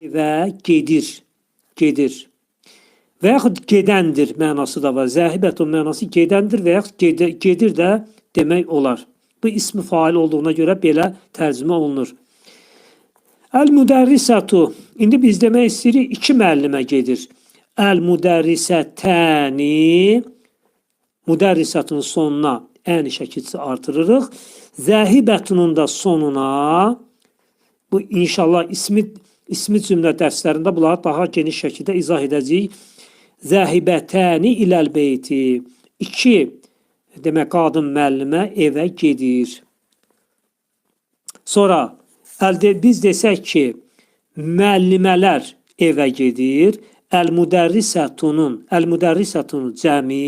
Evə gedir. Gedir. Və yaxud gedəndir mənası da var. Zəhibətun mənası gedəndir və yaxud gedir də demək olar. Bu ismi fail olduğuna görə belə tərcümə olunur. Əl-müdərrisətu. İndi biz demək istəyirik iki müəllimə gedir. Əl-müdərrisətəni müdərrisətunun sonuna ən şəkilçisi artırırıq. Zəhibətunun da sonuna bu inşallah ismi cümlə dərslərində bunları daha geniş şəkildə izah edəcəyik. Zəhibətəni iləl beyti. İki demək qadın müəllimə evə gedir. Sonra əldə biz desək ki, müəllimələr evə gedir. Əl-müdərrisətunun cəmi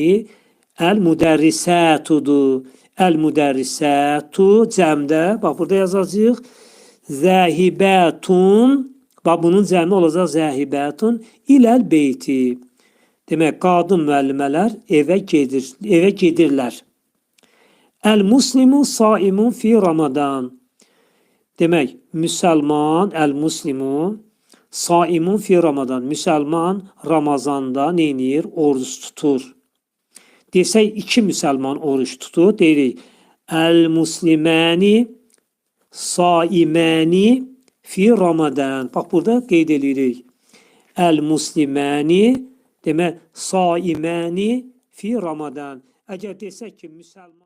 əl-müdərrisətudur. Əl-müdərrisətu cəmdə, bax burada yazacağıq. Zəhibətun, bax bunun cəmi olacaq zəhibətun iləl beyti. Demək, qadın müəllimələr evə gedir, evə gedirlər. Əl-muslimu saimun fi Ramadan. Demək, müsəlman, əl-muslimu saimun fi Ramadan. Müsəlman Ramazanda neynir? Oruc tutur. Desək, iki müsəlman oruc tutur. Deyirik, əl-musliməni saiməni fi Ramadan. Bax, burada qeyd edirik. Əl-musliməni demək, saiməni fi Ramadan. Əgər desək ki, müsəlman